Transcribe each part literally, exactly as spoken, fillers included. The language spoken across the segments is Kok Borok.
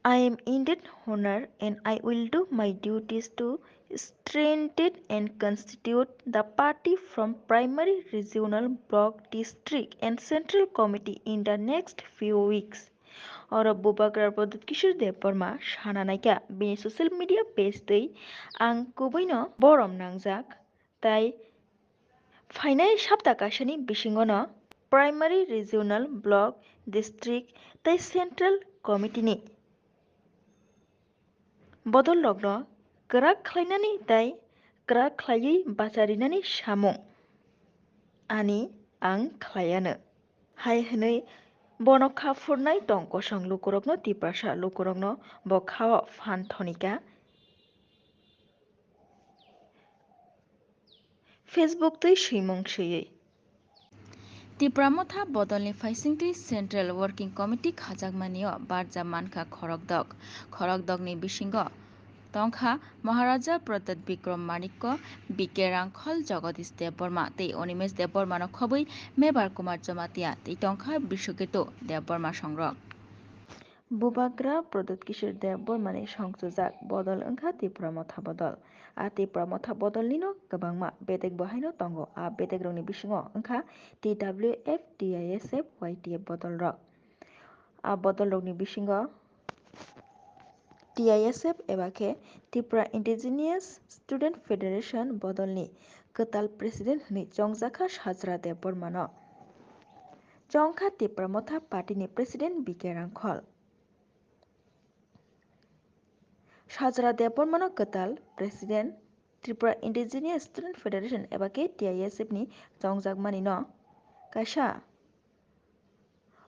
I am indeed honored and I will do my duties to strengthen and constitute the party from primary, regional, block, district and central committee in the next few weeks. Oro Bubagra Pradyut Kishore Debbarma sana naikha bini social media page twi, "Ang kubuino borom nangjak, tai phainai sapta kaisani bisingono primary, regional, block, district tei central committee ni bodolrokno kwrak khlainani tei kwrak khlaiwi bacharinani samung ani ang khlaiano," hai hwnwi bono kha phurnai tong kosong lukurokno, Tiprasa lukurokno bo khao phan thonika. Facebook twi swimung swiwi. Tipra Motha bodolni phaisingtwi Central Working Committee khajakmani-o barja mankha khorokdok. Khorokdokni bisingo tongkha Maharaja Pradyut Bikram Manikya, B K Rangkhol, Jagadish Debbarma tei Animesh Debbarmano khobwi Mebar Kumar Jamatia tei tongkha Biswaketu Debbarma songrok. Bubagra Pradyut Kishore Debbarmani songchujak bodol wngkha Tipra Motha bodol. A Tipra Motha bodolnino kwbangma bedek bo haino tongo. A bedekrokni bisingo wngkha T W F, T I S F, Y T F bodolrok. A bodolrokni bisingo T I S F eba khe Tipra Indigenous Student Federation bodolni kwtal president hwnwi chongjakha Sajra Debbarmano. Chongkha Tipra Motha party ni president B K Rangkhol. Sajra Debbarmano kwtal president Tripura Indigenous Student Federation eba khe T I S F ni chongjakmani no kaisa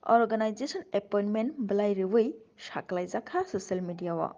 organization appointment belai rwui saklaijakha social media o.